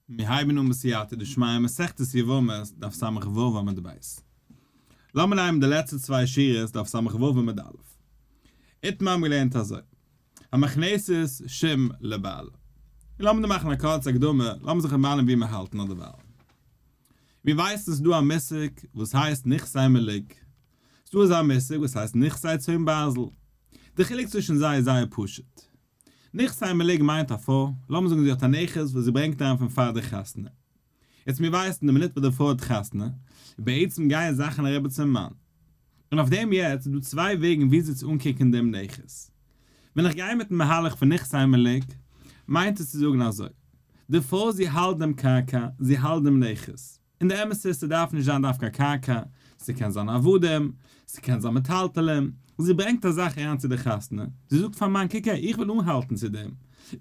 מיר הייבן אן בסייעתא דשמיא מסכת יבמות דף ס"ו עמוד ב'. לאמיר נעמען די לעצטע צוויי שורות דף ס"ו עמוד א'. איתמר האבן געלערנט אזוי, המכנסת שום לבעלה. און לאמיר דא מאכן א קורצע הקדמה, לאמיר זיך דערמאנען וואו מיר האלטן אדערווייל. מיר ווייסן ס'איז דא א מושג וואס הייסט נכסי מלוג. ס'דא אזא מושג וואס הייסט נכסי צאן ברזל. די חילוק צווישן זיי איז זייער פשוט. נכסי מלוג מיינט א פרוי, לאמיר זאגן זי האט א נכס וואס זי ברענגט אריין פון פאר די חתונה. יעצט מיר ווייסן די מינוט וואס די פרוי האט חתונה, בעצם גייען זאכן אריבער צום מאן. און אויף דעם יעצט איז דא צוויי וועגן וויאזוי צו אנקוקן דעם נכס. ווען איך גיי מיטן מהלך פון נכסי מלוג, מיינט עס צו זאגן אזוי, די פרוי זי האלט דעם קרקע, זי האלט דעם נכס. און די אמת איז ס'דארף נישט זיין דווקא קרקע, ס'קען זיין עבדים, ס'קען זיין מטלטלים, זי ברענגט א זאך אריין צו די חתונה, זי זאגט פארן מאן קוק הער איך וויל אנהאלטן צו דעם,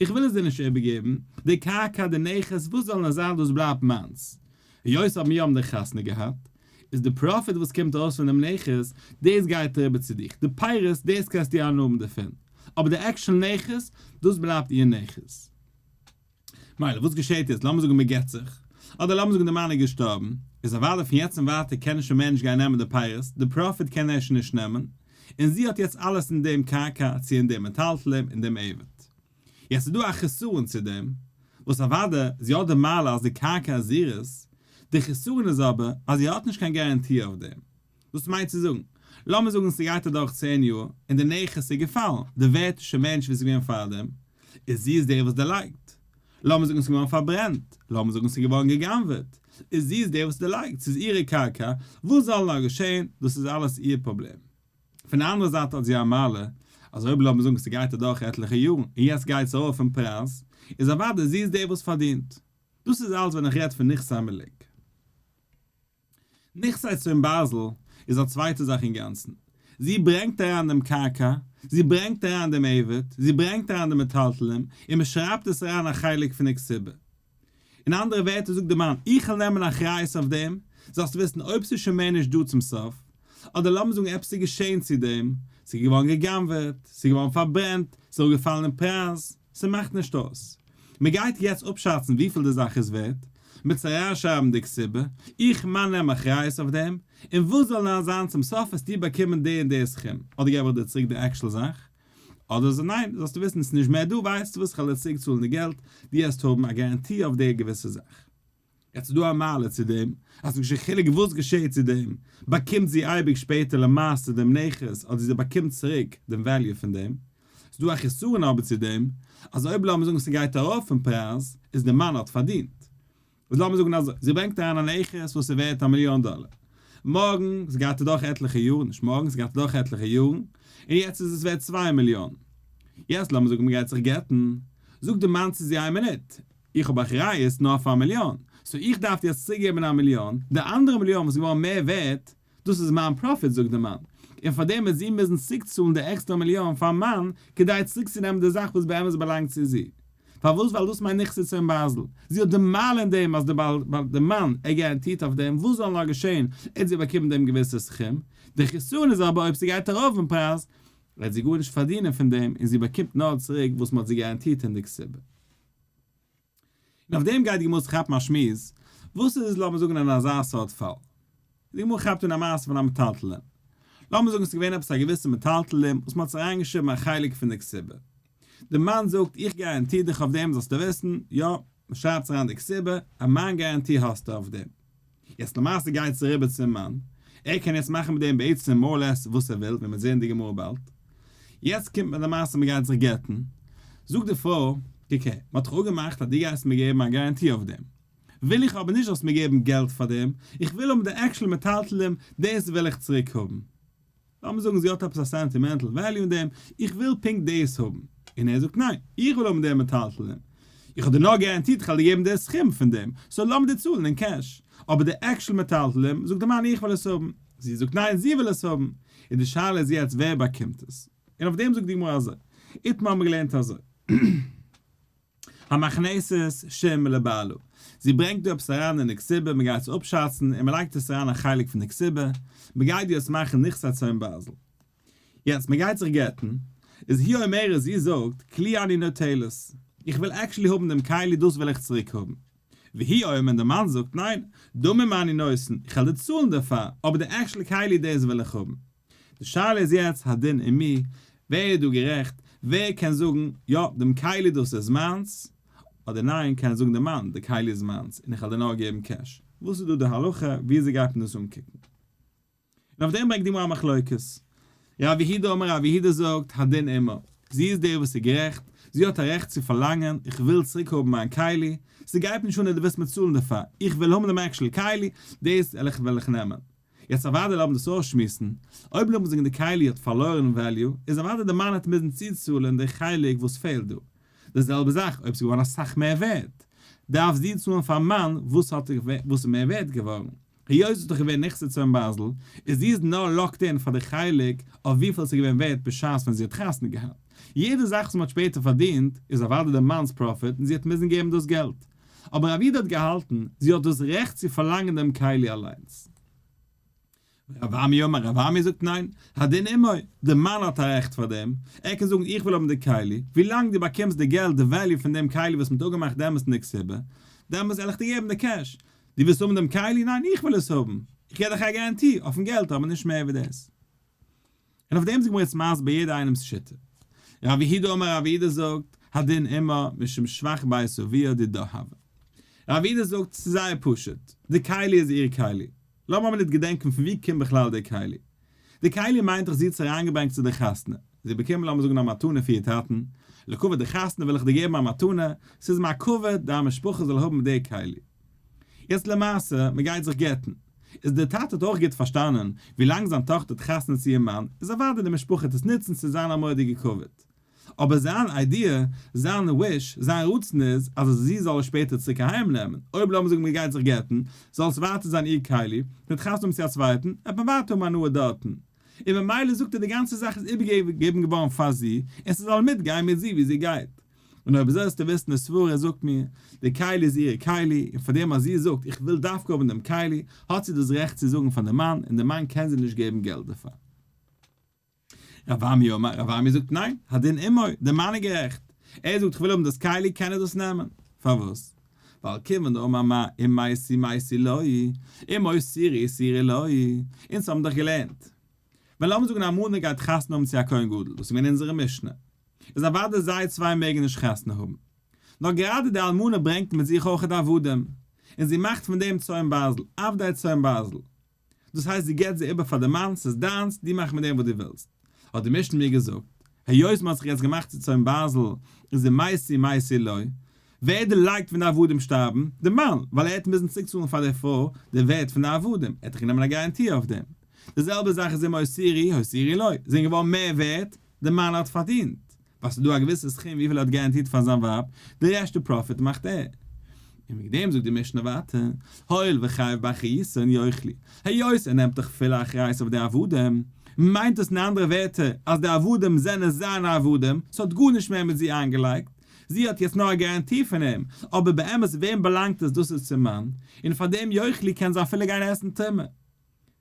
איך וויל עס דיר נישט איבערגעבן, די קרקע, די נכס, וואס זאל נאר זיין דאס בלייבט מיינס. היות אבער מיר האבן די חתונה געהאט, איז די profit וואס קומט ארויס פון דעם נכס, דאס גייט אריבער צו דיך, די פירות, דאס קענסטו אנהאבן דערפון, אבער די actual נכס, דאס בלייבט איר נכס. מילא וואס געשעט יעצט, לאמיר זאגן מען גט זיך, אדער לאמיר זאגן די מאן איז געשטארבן, איז אוודאי פון יעצט און ווייטער קען שוין מער נישט גיין נעמען די פירות, די profit קען ער שוין נישט נעמען, און זי האט יעצט אלעס אין דעם קרקע, צו אין דעם מטלטלים, אין דעם עבד. יעצט איז דא א חסרון צו דעם, וואס אוודאי זי האט די מעלה אז די קרקע איז אירס, די חסרון איז אבער אז זי האט נישט קיין גאראנטי אויף דעם. דאס מיינט צו זאגן, לאמיר זאגן ס'גייט אדורך 10 יאר און די נכס איז געפאלן, די ווערט איז שוין מער נישט ווי ס'איז געווען פארדעם, איז זי איז דער וואס דערלייגט. לאמיר זאגן ס'איז געווארן פארברענט, לאמיר זאגן ס'איז געווארן גע'גנב'עט, איז זי איז דער וואס דערלייגט, ס'איז אירע קרקע, וואס זאל נאר געשען, דאס איז אלעס איר פראבלעם. פון די אנדערע זייט האט זי א מעלה, אז אויב לאמיר זאגן ס'גייט אדורך עטליכע יארן און יעצט גייט עס ארויף אין פרייז, איז אוודאי זי איז דער וואס פארדינט. דאס איז אלעס ווען איך רעד פון נכסי מלוג. נכסי צאן ברזל איז א צווייטע זאך אינגאנצן. זי ברענגט אריין דעם קרקע, זי ברענגט אריין דעם עבד, זי ברענגט אריין די מטלטלים, און מען שרייבט עס אריין א חלק פון די כתובה. אין אנדערע ווערטער זאגט דער מאן, איך וועל נעמען אחריות אויף דעם, זאלסט וויסן אויב ס'איז שוין מער נישט דא צום סוף, אדער לאמיר זאגן עפעס איז געשען צו דעם, ס'איז געווארן גע'גנב'עט, ס'איז געווארן פארברענט, ס'איז אראפגעפאלן אין פרייז, ס'מאכט נישט אויס. מ'גייט יעצט אפשאצן וויפיל די זאך איז ווערט, מיט אריינשרייבן די כתובה, איך מאן נעם אחריות אויף דעם, און וואס זאל נאר זיין צום סוף וועסטו באקומען די און די סכום, אדער געב איך דיר צוריק די actual זאך, אדער זאג ניין, זאלסטו וויסן עס איז נישט מער דא, ווייסטו וואס כ'וועל דיר צוריק צאלן די געלט, דו העסט האבן א גאראנטי אויף די געוויסע זאך. יעצט איז דא א מעלה צו דעם, אז ס'נישט קיין חילוק וואס געשעהט צו דעם, באקומט זי אייביג שפעטער למעשה דעם נכס אדער זי באקומט צוריק דעם value פון דעם. ס'איז דא א חסרון אבער צו דעם, אז אויב לאמיר זאגן ס'גייט ארויף אין פרייז, איז דער מאן האט פארדינט. איז לאמיר זאגן אזוי, זי ברענגט אריין א נכס וואס איז ווערט א מיליאן דאלער. מארגן, ס'גייט אדורך עטליכע יאר, נישט מארגן, ס'גייט אדורך עטליכע יארן, און יעצט איז עס ווערט 2 מיליאן. יעצט לאמיר זאגן מ'גייט זיך גט'ן, זאגט דער מאן צו זי איין מינוט, איך האב אחריות נאר פאר א מיליאן, so איך דארף דיר יעצט צוריקגעבן א מיליאן, די אנדערע מיליאן וואס איז געווארן מער ווערט, דאס איז מיין profit זאגט דער מאן, און פאר דעם וועט זי מוזן צוריקצאלן די עקסטערע מיליאן פארן מאן, כדי צוריקצונעמען די זאך וואס באמת באלאנגט צו זי. פארוואס? ווייל דאס מיינט נכסי צאן ברזל. זי האט די מעלה אין דעם אז די מאן, ער גאראנטירט אויף דעם, וואס זאל נאר געשען, ער האט זי באקומען דעם געוויסע סכום. די חסרון איז אבער אויב ס'גייט ארויף אין פרייז, וועט זי גארנישט פארדינען פון דעם און זי באקומט נאר צוריק וואס מ'האט זי גאראנטירט אין די כתובה. און אויף דעם גייט די גמרא זיך כאפן א שמועס, וואס איז עס לאמיר זאגן אין אזא סארט פאל? די גמרא כאפט אן א מעשה פון א מטלטלין. לאמיר זאגן עס איז געווען עפעס א געוויסע מטלטלין וואס מען האט זיך אריינגעשריבן א חלק פון די כתובה. די מאן זאגט איך גאראנטיר דיך אויף דעם זאלסטו וויסן, יא, מען שרייבט זיך אריין די כתובה, א מיין גאראנטי האסטו אויף דעם. יעצט למעשה גייט עס אריבער צום מאן, ער קען יעצט מאכן מיט דעם בעצם more or less וואס ער וויל, ווי מיר זעהן די גמרא באלד. יעצט קומט מען למעשה מען גייט זיך גט'ן, זאגט די פרוי, קוק הער, מען האט דאך אפגעמאכט אז דו גייסט מיר געבן א גאראנטי אויף דעם, וויל איך אבער נישט זאלסט מיר געבן געלט פאר דעם, איך וויל האבן די actual מטלטלים, דאס וויל איך צוריק האבן. לאמיר זאגן זי האט עפעס א sentimental value אין דעם, איך וויל פונקט דאס האבן. און ער זאגט ניין, איך וויל האבן דעם מטלטלים. איך האב דיר נאר גאראנטירט איך וועל דיר געבן די סכום פון דעם, so לאמיר דיר צאלן אין cash. אבער די actual מטלטלים, זאגט די מאן איך וויל עס האבן. זי זאגט ניין זי וויל עס האבן. און די שאלה איז יעצט ווער באקומט עס. און אויף דעם זאגט די גמרא אזוי. איתמר האבן מיר געלערנט אזוי. המכנסת שום לבעלה. זי ברענגט דא עפעס אריין אין די כתובה, מען גייט עס אפשאצן און מען לייגט עס אריין א חלק פון די כתובה, מען גייט דא עס מאכן נכסי צאן ברזל. יעצט מען גייט זיך גט'ן, איז היא אומרת זי זאגט, כלי אני נוטלת, איך וויל actually האבן דעם כלי דאס וויל איך צוריק האבן. והוא אומר און דער מאן זאגט ניין, דמים אני נותן, איך וועל דיר צאלן דערפאר, אבער די actual כלי דאס וויל איך האבן. די שאלה איז יעצט הדין עם מי, ווער איז דא גערעכט, ווער קען זאגן יא דעם כלי דאס איז מיינס, אדער ניין קען זאגן דער מאן די כלי איז מיינס און איך וועל דיר נאר געבן cash. וואס איז דא די הלכה, וויאזוי גייט מען דאס אנקוקן? און אויף דעם ברענגט די גמרא א מחלוקת. רב יהודה אמר רב יהודה זאגט הדין עמה, זי איז דער וואס איז גערעכט, זי האט א רעכט צו פארלאנגען, איך וויל צוריק האבן מיין כלי, ס'גייט נישט אן אז דו וועסט מיר צאלן דערפאר, איך וויל האבן דעם actual כלי, דאס וועל איך נעמען. יעצט אוודאי לאמיר דאס אויסשמועסן, אויב לאמיר זאגן די כלי האט פארלוירן value, איז אוודאי די מאן האט מוזן צוצאלן די חלק וואס פעלט דא. די זעלבע זאך אויב ס'איז געווארן אסאך מער ווערט, דארף זי צאלן פארן מאן וואס האט וואס איז מער ווערט געווארן. היות ס'איז דאך געווען נכסי צאן ברזל, איז זי איז נאר locked in פאר די חלק אויף וויפיל ס'איז געווען ווערט בשעת ווען זי האט חתונה געהאט. יעדע זאך וואס מ'האט שפעטער פארדינט איז אוודאי די מאנ'ס profit און זי האט מוזן געבן דאס געלט. אבער רב יהודה האט געהאלטן, זי האט דאס רעכט צו פארלאנגען דעם כלי אליינס. רב אמי אמר, רב אמי זאגט ניין, הדין עמו, די מאן האט א רעכט פאר דעם, ער קען זאגן איך וויל האבן די כלי, ווילאנג דו באקומסט די געלט די value פון דעם כלי וואס מ'האט אפגעמאכט דעמאלס אין די כתובה, דעמאלס וועל איך דיר געבן די cash, דו ווילסט האבן דעם כלי? ניין איך וויל עס האבן, איך געב דיך א guarantee אויפן געלט אבער נישט מער ווי דאס. און אויף דעם איז די גמרא יעצט מסביר יעדע איינעמס שיטה. רב יהודה אמר רב יהודה זאגט, הדין עמה משום שבח בית אביה דידה הוה. רב יהודה זאגט, ס'איז זייער פשוט, די כלי איז איר כלי. לאמיר א מינוט געדענקען פון וואו קומט בכלל די כלי. די כלי מיינט דאך זי האט עס אריינגעברענגט צו די חתונה. זי האט באקומען לאמיר זאגן א מתנה פון איר טאטן, לכבוד די חתונה וויל איך דיר געבן א מתנה, ס'איז מיין כבוד דיין משפחה זאל האבן די כלי. יעצט למעשה, מען גייט זיך גט'ן, איז דער טאטע האט אויך גוט פארשטאנען, ווילאנג זיין טאכטער האט חתונה צו איר מאן, איז אוודאי די משפחה וועט עס נוצן צו זיין א מורא'דיגע כבוד. אבער זיין idea, זיין wish, זיין רצון איז, אז זי זאל עס שפעטער צוריק אהיים נעמען, אויב לאמיר זאגן מען גייט זיך גט'ן, זאל עס ווייטער זיין איר כלי, מיט חתונה האבן צו א צווייטן, וועט מען ווייטער האבן הנאה דארטן. און ממילא זאגט ער די גאנצע זאך איז איבערגעגעבן געווארן פאר זי, און ס'זאל מיטגיין מיט זי ווי זי גייט. און אויב אזוי זאלסטו וויסן די סברה זאגט מיר, די כלי איז אירע כלי, און פאר דעם אז זי זאגט איך וויל דווקא האבן דעם כלי, האט זי דאס רעכט צו זאגן פאר דעם מאן, און דער מאן קען זי נישט געבן געלט דערפאר. רב אמי אמר, רב אמי זאגט ניין, הדין עמו, דער מאן איז גערעכט, ער זאגט איך וויל האבן דאס כלי קען ער דאס נעמען, פארוואס? ווייל כיוון דאמר מר אם מתי מתי לו, אם הותירו הותירו לו, אונז האבן דאך געלערנט, ווען לאמיר זאגן א אלמנה גייט חתונה האבן צו א כהן גדול, דאס איז געווען אונזערע משנה, איז אוודאי זיי צוויי מעגן נישט חתונה האבן. נאר גראדע די אלמנה ברענגט מיט זיך אויכעט עבדים, און זי מאכט פון דעם צאן ברזל, עבדי צאן ברזל. דאס הייסט זי געבט זיי איבער פאר די מאן, ס'איז דיינס, דו מאך מיט דעם וואס דו ווילסט. האט די משנה מיר געזאגט, היות מ'האט זיך יעצט געמאכט צו צאן ברזל, איז די מתי מתי לו, ווער דערלייגט ווען די עבדים שטארבן? די מאן, ווייל ער האט מוזן צוריקצאלן פאר די פרוי די ווערט פון די עבדים, ער האט דאך גענומען א guarantee אויף דעם. די זעלבע זאך איז אם הותירו, הותירו לו, זענען געווארן מער ווערט, די מאן האט פארדינט, ווייל ס'איז דא א געוויסע סכום וויפיל ער האט גאראנטירט פאר זיין ווייב, די רעשטע profit מאכט ער. און וועגן דעם זאגט די משנה ווייטער, הואיל וחייב באחריותן יוכלו, היות ער נעמט דאך פולע אחריות אויף די עבדים, מיינט דאס אין אנדערע ווערטער אז די עבדים זענען זיינע עבדים, ס'האט גארנישט מער מיט זי איינגעלייגט, זי האט יעצט נאר א guarantee פון אים, אבער באמת וועם באלאנגט עס דאס איז צום מאן, און פאר דעם יוכלו קען זי אפילו גיין עסן תרומה.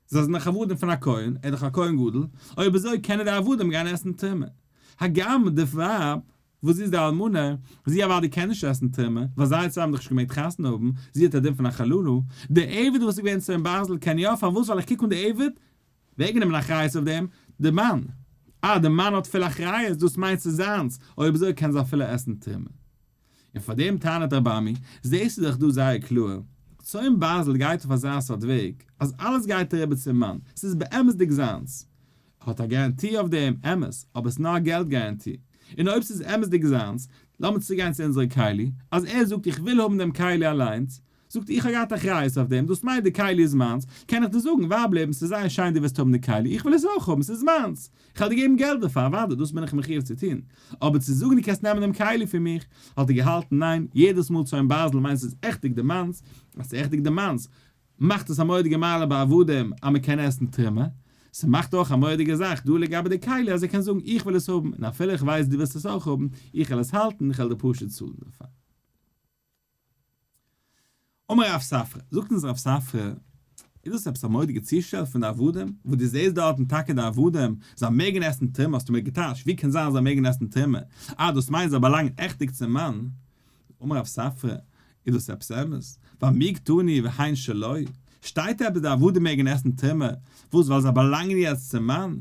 זיי זענען דאך עבדים פון א כהן, ער איז דאך א כהן גדול, אויב אזוי קענען די עבדים גיין עסן תרומה. הגם די ווייב, וואס זי איז די אלמנה, זי אוודאי קען נישט עסן תרומה, ווייל זיי צוויי האבן דאך נישט געמעגט חתונה האבן, זי האט א דין פון א חללה. די עבד וואס איז געווען צאן ברזל קען יא, פארוואס ווייל איך קוק אן די עבד, ווער גענומען אחריות אויף דעם? די מאן. אה, די מאן האט פול אחריות, דאס מיינט ס'איז זיינס, אויב אזוי קען זי אפילו עסן תרומה. און פאר דעם טענה'ט רב אמי, זעסטו דאך דא זייער קלאר, צאן ברזל גייט אויף אזא סארט וועג, אז אלעס גייט אריבער צום מאן, ס'איז באמת'דיג זיינס. ער האט א guarantee אויף דעם, אמת, אבער ס'איז נאר א געלט guarantee. און אויב ס'איז אמת'דיג זיינס, לאמיר צוגיין צו אונזערע כלי, אז ער זאגט איך וויל האבן דעם כלי אליינס, זאגט איך האב געהאט אחריות אויף דעם, דאס מיינט די כלי איז מיינס, קען איך דיר זאגן, ווייב לעבן, ס'איז זייער שיין דו ווילסט האבן די כלי, איך וויל עס אויך האבן, ס'איז מיינס, איך וועל דיר געבן געלט דערפאר, אוודאי, דאס בין איך מחיוב צו טון, אבער צו זאגן דו קענסט נעמען דעם כלי פון מיך, האט ער געהאלטן, ניין, יעדעס מאל צאן ברזל מיינט ס'איז עכטיג די מאנס, אז ס'איז עכטיג די מאנס, מאכט עס א מורא'דיגע מעלה ביי עבדים אז מ'קען עסן תרומה, ס'מאכט אויך א מורא'דיגע זאך דא לגבי די כלי אז ער קען זאגן איך וויל עס האבן, און אפילו איך ווייס דו ווילסט עס אויך האבן, איך וועל עס האלטן, איך וועל דיר פשוט צאלן דערפאר. אמר רב ספרא, זאגט אונז רב ספרא, איז דאס עפעס א מורא'דיגע צושטעל פון די עבדים, וואס דו זעסט דארטן טאקע די עבדים, זיי מעגן עסן תרומה, האסטו מיר געטייטשט, ווי קען זיין אז זיי מעגן עסן תרומה, אה דאס מיינט זיי באלאנגען עכטיג צום מאן, אמר רב ספרא, איז דאס עפעס אמת? ווייל מי קתני והן שלו, שטייט עפעס די עבדים מעגן עסן תרומה, וואס ווייל זיי באלאנגען יעצט צום מאן?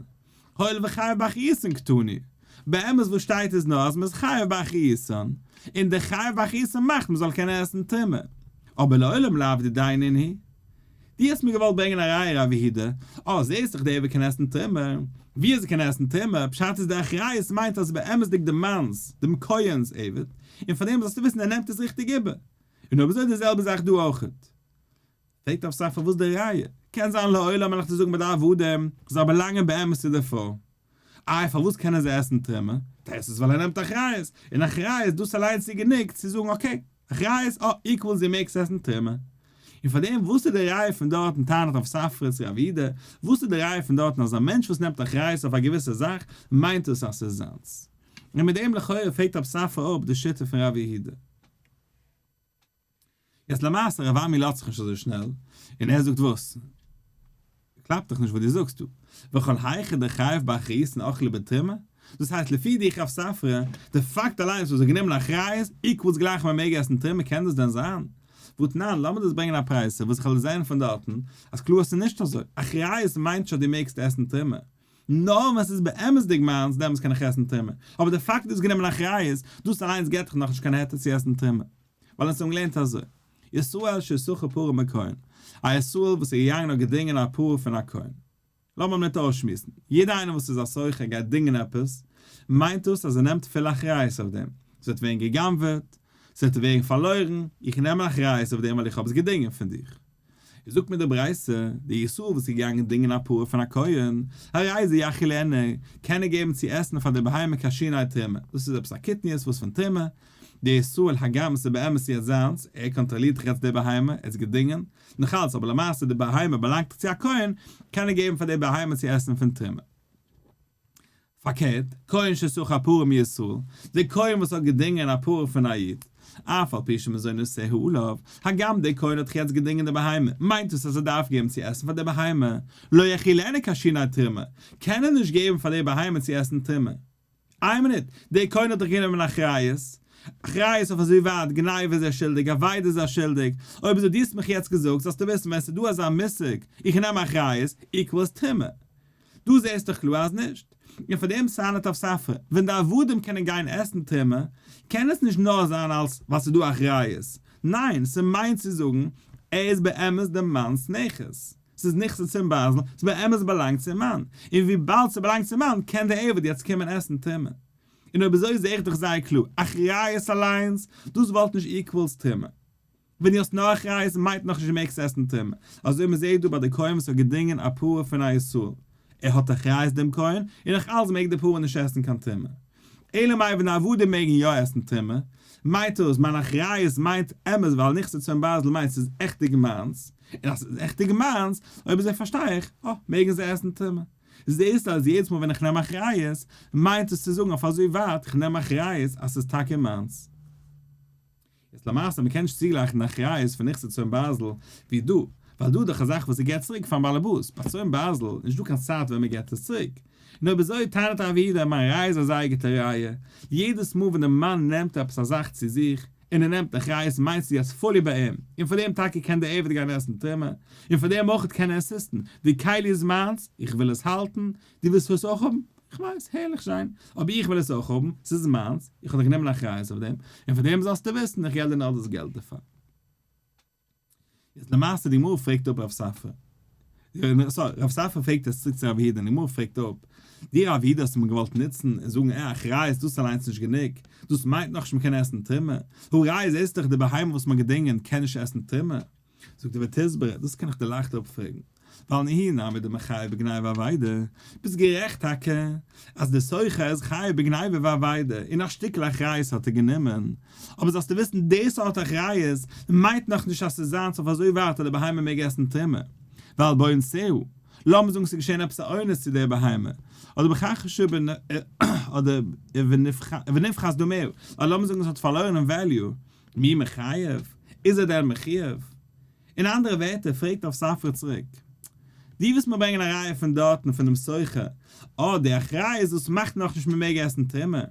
הואיל וחייב באחריותן קתני. באמת וואס שטייט איז נאר אז מ'איז חייב באחריותן, און די חייב באחריותן מאכט מ'זאל קענען עסן תרומה. אבער לעולם לאו דידיה נינהו. דו האסט מיר געוואלט ברענגען א ראיה רב יהודה, אה זעהסט דאך דער עבד קען עסן תרומה, ווי אזוי קען ער עסן תרומה, פשט איז די אחריות מיינט אז באמת'דיג די מאנ'ס, דעם כהן'ס עבד, און פאר דעם זאלסטו וויסן ער נעמט עס ריכטיג איבער. און אויב אזוי די זעלבע זאך דא אויכעט. פרעגט רב ספרא וואס די ראיה? קען זיין לעולם וועל איך דיר זאגן ביי די עבדים, זיי באלאנגען באמת צו די פרוי. איי פארוואס קענען זיי עסן תרומה? דאס איז ווייל ער נעמט אחריות, און אחריות דאס אליינס איז גענוג צו זאגן okay, אחריות אה equals דו מעגסט עסן תרומה. און פאר דעם וואס איז די ראיה פון דארטן טענה'ט רב ספרא צו רב יהודה, וואס איז די ראיה פון דארטן אז א מענטש וואס נעמט אחריות אויף א געוויסע זאך מיינט עס אז ס'איז זיינס? און מיט דעם לכאורה פרעגט רב ספרא אפ די שיטה פון רב יהודה. יעצט למעשה רב אמי לאזט זיך נישט אזוי שנעל, און ער זאגט וואס? קלאפט דאך נישט וואס דו זאגסט דא, וכל היכא דחייב באחריותן אכלי בתרומה, דאס הייסט לפי דיך רב ספרא, די פאקט אליינס וואס האט גענומען אחריות equals גלייך מען מעג עסן תרומה קען דאס דען זיין? והתנן, לאמיר דאס ברענגען א ברייתא וואס איך וועל זען פון דארטן אז קלאר עס איז נישט אזוי, אחריות מיינט נישט אז דו מעגסט עסן תרומה, נאר ווען ס'איז באמת'דיג מיינס דעמאלטס קען איך עסן תרומה, אבער די פאקט דו האסט גענומען אחריות, דאס אליינס געט דיך נאכנישט קיין היתר צו עסן תרומה. ווייל אונז האבן געלערנט אזוי, ישראל ששכר פרה מכהן, א ישראל וואס איז געגאנגען האט געדינגען א פרה פון א כהן. לאמיר מינוט אויסשמועסן, יעדער איינער וואס איז א שוכר גייט דינגען עפעס, מיינט דאס אז ער נעמט פול אחריות אויף דעם, ס'וועט ווערן גע'גנב'עט, ס'וועט ווערן פארלוירן, איך נעם אחריות אויף דעם ווייל איך האב עס געדינגען פון דיך. זאגט מיר די ברייתא, די ישראל וואס איז געגאנגען דינגען א פרה פון א כהן, הרי זה יאכילנה, קען ער געבן צו עסן פאר די בהמה כשיני תרומה, דאס איז עפעס א קטניות וואס פון תרומה, די ישראל הגם עס איז באמת יעצט זיינס, ער קאנטראלירט דאך יעצט די בהמה, ער האט עס געדינגען, נאכאלץ אבער למעשה די בהמה באלאנגט דאך צו א כהן, קען ער געבן פאר די בהמה צו עסן פון תרומה. פארקערט, כהן ששכר פרה מישראל, דער כהן וואס האט געדינגען א פרה פון א איד, אף על פי שמזונותיה עליו, הגם דער כהן האט דאך יעצט געדינגען די בהמה, מיינט דאס אז ער דארף געבן צו עסן פאר די בהמה, לא יאכילנה כשיני תרומה, קען ער נישט געבן פאר די בהמה צו עסן תרומה. איין מינוט, דער כהן האט דאך גענומען אחריות, אחריות אויף אזוי ווייט, גניבה איז ער שולדיג, אבידה איז ער שולדיג, אויב אזוי דו האסט מיך יעצט געזאגט, זאלסטו וויסן ווען ס'איז דא אזא מושג, איך נעם אחריות, equals תרומה. דא זעסט דאך קלאר אז נישט. און פאר דעם טענה'ט רב ספרא, ווען די עבדים קענען גיין עסן תרומה, קען עס נישט נאר זיין אלס ווייל ס'איז דא אחריות, ניין, ס'מיינט צו זאגן, ער איז באמת דעם מאנ'ס נכס. ס'איז נכסי צאן ברזל, ס'באמת באלאנגט צום מאן, און וויבאלד ס'באלאנגט צום מאן קען דער עבד יעצט קומען עסן תרומה. און אויב אזוי זעה איך דאך זייער קלאר, אחריות אליינס, דאס וואלט נישט equals תרומה. ווען דו האסט נאר אחריות מיינט נאכנישט דו מעגסט עסן תרומה. אזוי מ'זעהט דא ביי די כהן וואס האט געדינגען א פרה פון א ישראל. ער האט אחריות דעם כהן, און נאך אלס מעג די פרה נישט עסן קיין תרומה. אלא מאי ווען די עבדים מעגן יא עסן תרומה, מיינט דאס מיין אחריות מיינט אמת ווייל נכסי צאן ברזל מיינט ס'איז עכטיג מיינס, און אז ס'איז עכטיג מיינס, אויב אזוי פארשטיי איך, אה, מעגן זיי עסן תרומה. זעהסט אז יעדעס מאל ווען איך נעם אחריות, מיינט עס צו זאגן אויף אזוי ווייט איך נעם אחריות אז ס'איז טאקע מיינס. יעצט למעשה מ'קען נישט צוגלייכן די אחריות פון נכסי צאן ברזל ווי דא, ווייל דא איז דאך א זאך וואס ער געבט צוריק פארן באלעבאס, ביי צאן ברזל איז נישט דא קיין צייט ווען מ'געבט עס צוריק. און אויב אזוי טענה'ט רב יהודה מיין ראיה איז א זייער גוטע ראיה, יעדעס מאל ווען די מאן נעמט עפעס א זאך צו זיך, און ער נעמט אחריות מיינט ס'איז יעצט fully ביי אים, און פאר דעם טאקע קען דער עבד גיין עסן תרומה, און פאר דעם אויך קען ער insist ן, די כלי איז מיינס, איך וויל עס האלטן, דו ווילסט עס אויך האבן? איך ווייס, הערליך שיין, אבער איך וויל עס אויך האבן, ס'איז מיינס, איך האב דאך גענומען אחריות אויף דעם, און פאר דעם זאלסטו וויסן, איך געב דיר נאר דאס געלט דערפאר. יעצט למעשה די גמרא פרעגט אפ רב ספרא, sorry, רב ספרא פרעגט עס צוריק צו רב יהודה און די גמרא פרעגט אפ, דו רב יהודה האסט אים געוואלט נוצן און זאגן אה אחריות דאס אליינס נישט גענוג, דאס מיינט נאכנישט מ'קען עסן תרומה, הא ראיה זעסט דאך די בהמה וואס מ'האט געדינגען קען נישט עסן תרומה, זאגט ער ותסברא, דאס קען איך דיר לייכט אפפרעגן, ווייל נהי נמי דמיחייב בגניבה ואבידה, ביסט גערעכט טאקע אז דער שוכר איז חייב בגניבה ואבידה און א שטיקל אחריות האט ער גענומען, אבער זאלסטו וויסן די סארט אחריות מיינט נאכנישט אז ס'איז זיינס אויף אזוי ווייט אז די בהמה מעג עסן תרומה, ווייל באונסיה, לאמיר זאגן ס'איז געשען עפעס א אונס צו דער בהמה, אדער בכחש אדער ונפחת דמיה, אדער לאמיר זאגן עס האט פארלוירן אין value, מי מיחייב? איז ער דען מחויב? אין אנדערע ווערטער פרעגט רב ספרא צוריק, דו ווילסט מיר ברענגען א ראיה פון דארטן פון דעם שוכר, אה די אחריות דאס מאכט נאכנישט מען מעג עסן תרומה?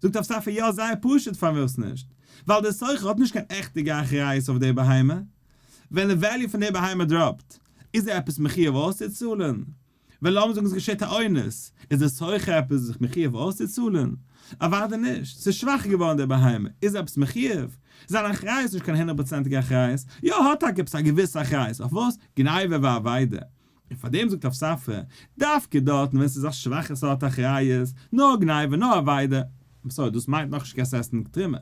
זאגט רב ספרא יא זייער פשוט פארוואס נישט? ווייל דער שוכר האט נישט קיין עכטיגע אחריות אויף די בהמה, ווען די value פון די בהמה drop ט, איז ער עפעס מחיוב אויסצוצאלן? ווען לאמיר זאגן עס געשעט א אונס, איז דער שוכר עפעס זיך מחיוב אויסצוצאלן? אוודאי נישט, ס'איז שוואך געווארן די בהמה, איז ער עפעס מחיוב? זיין אחריות איז נישט קיין הונדערט פראצענטיגע אחריות, יא ער האט טאקע עפעס א געוויסע אחריות, אויף וואס? גניבה ואבידה. און פארדעם זאגט רב ספרא, דווקא דארטן ווען ס'איז א שוואכע סארט אחריות, נאר גניבה נאר אבידה, I'm sorry דאס מיינט נאכנישט קענסט עסן תרומה.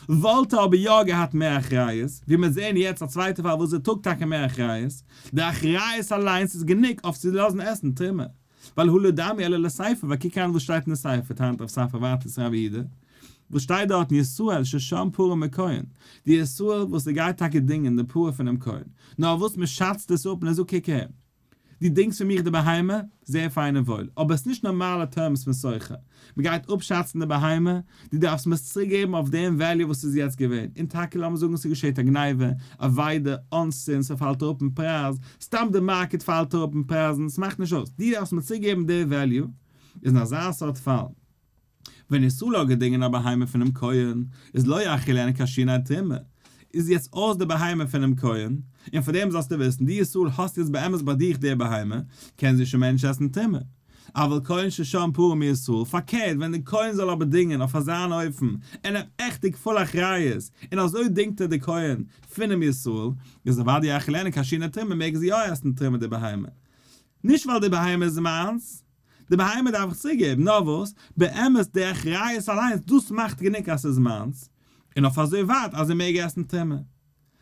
וואלט ער אבער יא געהאט מער אחריות, ווי מיר זעהן יעצט א צווייטע פאל וואס ער טראגט טאקע מער אחריות, די אחריות אליינס איז גענוג אויף צו לאזן עסן תרומה. ווייל הא לא דמיא אלא לסיפא, ווייל קוק אן וואס שטייט אין די סיפא, טענה'ט רב ספרא ווייטער צו רב יהודה, וואס שטייט דארטן ישראל ששם פרה מכהן, די ישראל וואס ער גייט טאקע דינגען די פרה פונעם כהן, נאר וואס מען שאצט עס אפ און ער זאגט קוק אהער, דו דינגסט פון מיך די בהמה, זייער פיין און וואויל, אבער עס איז נישט נארמאלע terms פון שוכר, מען גייט אפשאצן די בהמה, דו דארפסט מיר עס צוריק געבן אויף דעם value וואס ס'איז יעצט געווען, און טאקע לאמיר זאגן ס'געשעט א גניבה, אבידה, אונסין, ס'פאלט אראפ אין פרייז, סתם די market פאלט אראפ אין פרייזן, ס'מאכט נישט אויס, דו דארפסט מיר צוריק געבן די value, איז אין אזא סארט פאל, ווען ישראל האט געדינגען א בהמה פונעם כהן, איז לא יאכילנה כשיני תרומה, איז יעצט אויס די בהמה פונעם כהן, און פאר דעם זאלסטו וויסן, דו ישראל האסט יעצט באמת ביי דיך די בהמה, קען זי שוין מער נישט עסן תרומה. אבל כהן ששם פרה מישראל, פארקערט ווען די כהן זאל אבער דינגען אויף אזא אן אופן, ער נעמט עכטיג פול אחריות, און אזוי דינגט ער די כהן פונעם ישראל, איז אוודאי יאכילנה כשיני תרומה מעג זי יא עסן תרומה די בהמה. נישט ווייל די בהמה איז מיינס, די בהמה דארף איך צוריקגעבן, נאר וואס, באמת די אחריות אליינס, דאס מאכט גענוג אז ס'איז מיינס, און אויף אזוי ווייט אז ער מעג עסן תרומה.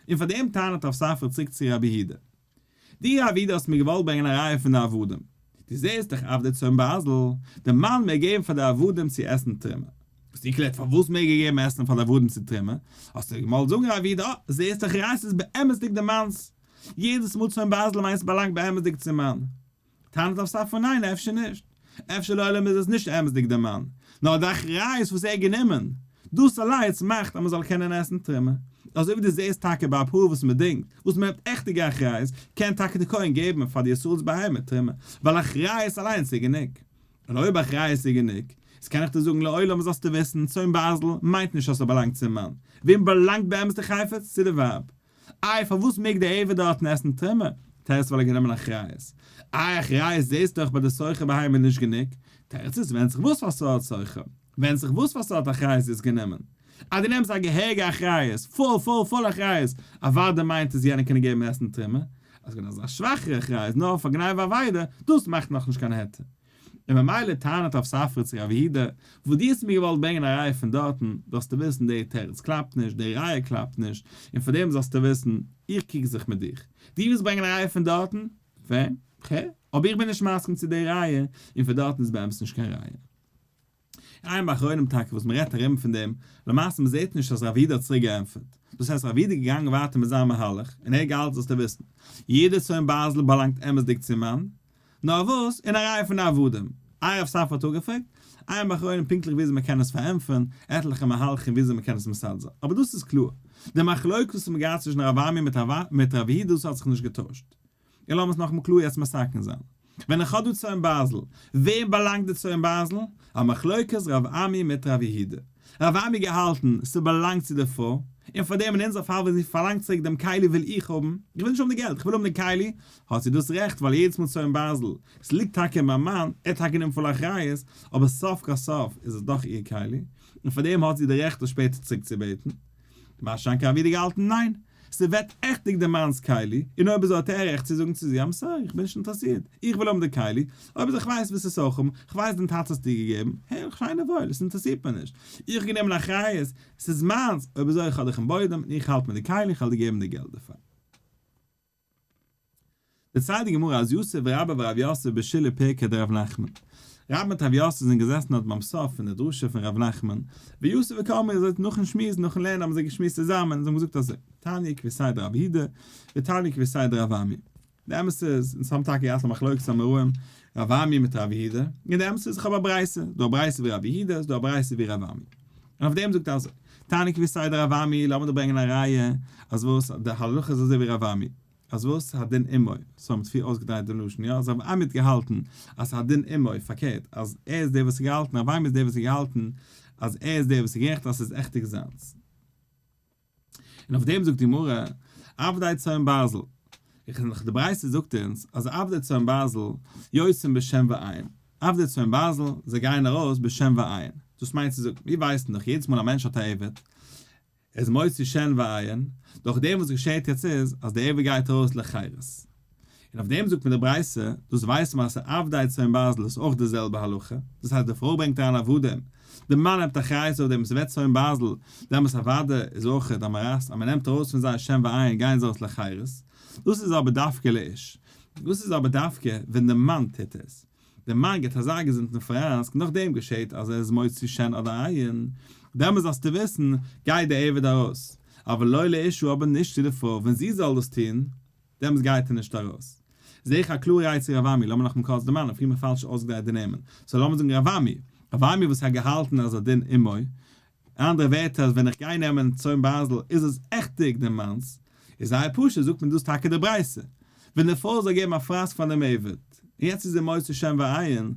און פאר דעם טענה'ט רב ספרא צוריק צו רבי יהודה. דו רב יהודה האסט מיר געוואלט ברענגען א ראיה פון די עבדים. דו זעסט דאך עבדי צאן ברזל, די מאן מעג געבן פאר די עבדים צו עסן תרומה. האסטו געקלערט פארוואס מעג ער געבן עסן פאר די עבדים צו תרומה? האסטו געמאלט זאגן רב יהודה, אה, זעסט דאך ראיה ס'איז באמת'דיג די מאנ'ס. יעדעס מאל צאן ברזל מיינט ס'באלאנגט באמת'דיג צום מאן. טענה'ט רב ספרא ניין אפשר נישט, אפשר לעולם איז עס נישט אמת'דיג דער מאן, נאר די אחריות וואס ער האט גענומען, דאס אליינס מאכט אז מען זאל קענען עסן תרומה. אזוי ווי דו זעסט טאקע ביי א פרה וואס מען דינגט, וואס מען נעמט עכטיגע אחריות, קען טאקע די כהן געבן פאר די ישראל'ס בהמה תרומה, ווייל אחריות אליינס איז גענוג. און אויב אחריות איז גענוג, איז קען איך דיר זאגן לעולם זאלסטו וויסן, צאן ברזל מיינט נישט אז ס'באלאנגט צום מאן, וועם באלאנגט באמת די חפץ? צו די ווייב. איי פארוואס מעג די עבד דארטן עסן תרומה? תירוץ ווייל ער האט גענומען אחריות. איי אחריות זעסט דאך ביי די שוכר בהמה נישט גענוג. תירוץ איז ווענדט זיך וואס פאר סארט שוכר. ווענדט זיך וואס פאר סארט אחריות איז גענומען. אז דו נעמסט א געהעריגע אחריות, פול פול פול אחריות, אוודאי מיינט עס יענער קען געבן עסן תרומה. אז גענומען אזא שוואכערע אחריות נאר פאר גניבה ואבידה, דאס מאכט נאכנישט קיין היתר. און ממילא טענה'ט רב ספרא צו רב יהודה, וואס דו האסט מיר געוואלט ברענגען א ראיה פון דארטן, זאלסטו וויסן די תירוץ קלאפט נישט, די ראיה קלאפט נישט, און פאר דעם זאלסטו וויסן, איך קריג זיך מיט דיך. דו ווילסט ברענגען א ראיה פון דארטן? fair, כ'הער, אבער איך בין נישט מסכים צו די ראיה, און פון דארטן איז באמת נישט קיין ראיה. עיין באחרונים טאקע וואס מ'רעדט ארום פון דעם, למעשה מ'זעט נישט אז רב יהודה האט צוריק געענטפערט, דאס הייסט רב יהודה איז געגאנגען ווייטער מיט זיין מהלך, און ער האט געהאלטן זאלסטו וויסן, יעדע צאן ברזל באלאנגט אמת'דיג צום מאן, נאר וואס, אין א רייע פון די עבדים. איי רב ספרא האט אפגעפרעגט, עיין באחרונים פונקטליך וויאזוי מ'קען עס פארענטפערן, עטליכע מהלכים וויאזוי מ'קען עס מסדר זיין, אבער דאס איז קלאר, די מחלוקת וואס מ'האט געהאט צווישן רב אמי מיט רב יהודה דאס האט זיך נישט געטוישט. און לאמיר עס נאכאמאל קלאר יעצט מתקן זיין. ווען איך האב דא צאן ברזל, וועם באלאנגט די צאן ברזל? א מחלוקת רב אמי מיט רב יהודה. רב אמי געהאלטן ס'באלאנגט צו די פרוי, און פאר דעם אין אונזער פאל ווען זי פארלאנגט צוריק דעם כלי וויל איך האבן, איך וויל נישט האבן די געלט, איך וויל האבן די כלי, האט זי דאס רעכט ווייל יעדעס מאל צאן ברזל, ס'ליגט טאקע אין ביים מאן, ער האט טאקע גענומען פול אחריות, אבער סוף כל סוף איז עס דאך איר כלי, און פאר דעם האט זי די רעכט עס שפעטער צוריק צו בעטן. מה שאין כן רב יהודה געהאלטן ניין, ס'ווערט עכטיג די מאנ'ס כלי, און אויב אזוי האט ער רעכט צו זאגן צו זי I'm sorry, איך בין נישט אינטערעסירט, איך וויל האבן די כלי, אויב אזוי כ'ווייס וואס עס אויך האבן, כ'ווייס דיין טאטע האסט דיר געגעבן, הערליך שיין און וואויל, עס אינטערעסירט מיר נישט, איך האב גענומען אחריות, ס'איז מיינס, אויב אזוי איך האב דיך אין בוידעם און איך האלט מיר די כלי, איך וועל דיר געבן די געלט דערפאר. דערציילט די גמרא אז יתיב רבה ורב יוסף בשילהי פירקא דרב נחמן. רבה מיט רב יוסף זענען געזעסן דארט ביים סוף פון די דרשה פון רב נחמן, ויתיב וקאמרי אזוי נאכן שמועס נאכן לערנען האבן זיי געשמועסט צוזאמען און זיי האבן געזאגט אזוי, תניא כוותיה דרב יהודה, ותניא כוותיה דרב אמי. די אמת איז, אונז האבן טאקע געהאט א מחלוקת אמוראים, רב אמי מיט רב יהודה, און די אמת איז איך האב א ברייתא, ס'איז דא א ברייתא ווי רב יהודה, ס'איז דא א ברייתא ווי רב אמי. און אויף דעם זאגט ער אזוי, תניא כוותיה דרב אמי, לאמיר דא ברענגען א ראיה אז וואס, די הלכה איז אזוי ווי רב אמי. אז וואס? הדין עמו, סאו האט פריער אויסגעדרייט דעם לשון, יא? אז רב אמי האט געהאלטן אז הדין עמו, פארקערט, אז ער איז דער וואס האט געהאלטן, רב אמי איז דער וואס האט געהאלטן אז ער איז דער וואס איז גערעכט אז ס'איז עכטיג זיינס. און אויף דעם זאגט די גמרא, עבדי צאן ברזל, איך די ברייתא זאגט אונז אז עבדי צאן ברזל יוצאים בשן ועין, עבדי צאן ברזל, זיי גייען ארויס בשן ועין, דאס מיינט צו זאגן, מיר ווייסן דאך יעדעס מאל א מענטש האט א עבד, ער איז מוציא שן ועין, דורך דעם וואס געשעהט יעצט איז אז דער עבד גייט ארויס לחירות. און אויף דעם זאגט מען די ברייתא, דאס ווייסט מען אז עבדי צאן ברזל איז אויך די זעלבע הלכה, דאס הייסט די פרוי ברענגט אריין עבדים, די מאן נעמט אחריות אויף דעם, עס ווערט צאן ברזל, דעמאלס אוודאי איז אויך א מרס אז מען נעמט ארויס פון זיי שן ועין גייען זיי ארויס לחירות, דאס איז אבער דווקא לאיש, דאס איז אבער דווקא ווען די מאן טוט עס, די מאן גיבט אזא געזונטן פראסק, נאכדעם געשעט אז ער איז מוציא שן אדער עין, דעמאלס זאלסטו וויסן, גייט די עבד ארויס, אבל לא לאשה אבער נישט צו די פרוי, ווען זי זאל דאס טון, דעמאלס גייט ער נישט ארויס. זעה איך א קלארע ראי' צו רב אמי, לאמיר נאכאמאל קורץ דערמאנען, פריער מיר פאלש אויסגעדרייט די נעמען, so לאמיר זאגן רב אמי, רב אמי וואס האט געהאלטן אז הדין עמו, אנדערע ווערטער אז ווען איך גיי נעמען צאן ברזל איז עס עכטיג דעם מאנ'ס, איז זייער פשוט זאגט מען דאס טאקע די ברייתא, ווען די פרוי זאל געבן א פראסק פאר דעם עבד, און יעצט איז ער מוציא שן ועין,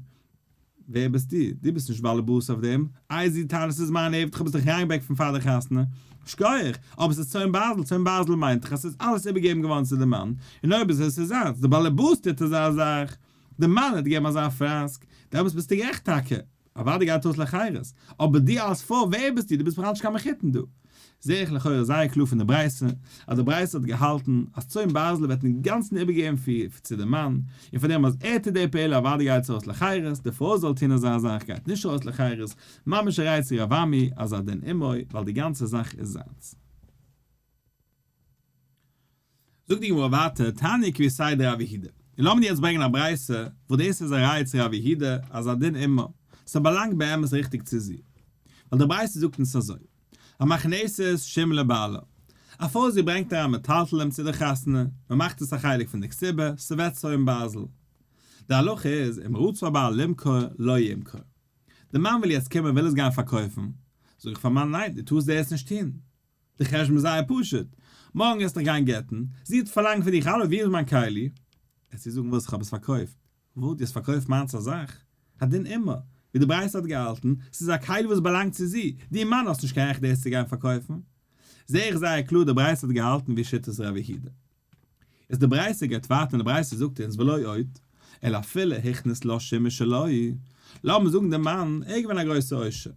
ווער ביסטו? דו ביסט נישט באלעבאס אויף דעם, איי זי טענה'ט ס'איז מיין עבד כ'האב עס דיך אריינגעברענגט פון פאר די חתונה, שכוח, אבער ס'איז צאן ברזל, צאן ברזל מיינט דאך אז ס'איז אלעס איבערגעגעבן געווארן צו די מאן, און אויב איז עס איז זיינס, די באלעבאס טוט אזא זאך, די מאן האט געגעבן אזא פראסק, דעמאלטס ביסטו גערעכט טאקע, אוודאי גייט אויס לחירות, אבער דו אלס פרוי ווער ביסטו? דו ביסט בכלל נישט קיין מחותן דא. זעה איך לכאורה זייער קלאר פון די ברייתא, אז די ברייתא האט געהאלטן אז צאן ברזל ווערט אינגאנצן איבערגעגעבן צו די מאן, און פאר דעם אז ער טוט די פעולה אוודאי גייט עס ארויס לחירות, די פרוי זאל טון אזא זאך גייט נישט ארויס לחירות, ממש א ראיה צו רב אמי אז הדין עמו, ווייל די גאנצע זאך איז זיינס. זאגט די גמרא ווייטער, תניא כוותיה דרב יהודה, און לאמיר יעצט ברענגען א ברייתא וואס דאס איז א ראיה צו רב יהודה אז הדין עמה, ס'באלאנגט באמת ריכטיג צו זי, ווייל די ברייתא זאגט אונז אזוי, המכנסת שום לבעלה, א פרוי זי ברענגט אריין מטלטלים צו די חתונה, מ'מאכט עס א חלק פון די כתובה, ס'ווערט צאן ברזל. די הלכה איז, אם רצה הבעל למכור, לא ימכור. די מאן וויל יעצט קומען וויל עס גיין פארקויפן, זאג איך פארן מאן ניין דו טארסט דעס נישט טון, די חשבון איז זייער פשוט, מארגן וועסט דיך גיין גט'ן, זי וועט פארלאנגן פון דיך האלא ווי איז מיין כלי? וועסטו זאגן וואס איך האב עס פארקויפט, וואס דו האסט פארקויפט מיינס א זאך, הדין עמה, ווי די ברייתא האט געהאלטן, ס'איז א כלי וואס באלאנגט צו זי, דו מאן האסט נישט קיין רעכט דאס צו גיין פארקויפן. זעה איך זייער קלאר די ברייתא האט געהאלטן ווי שיטת רב יהודה. איז די ברייתא גייט ווייטער און די ברייתא זאגט אונז ולא עוד, אלא אפילו הכניס לה שום משלו, לאמיר זאגן די מאן ער איז געווען א גרויסע עושר,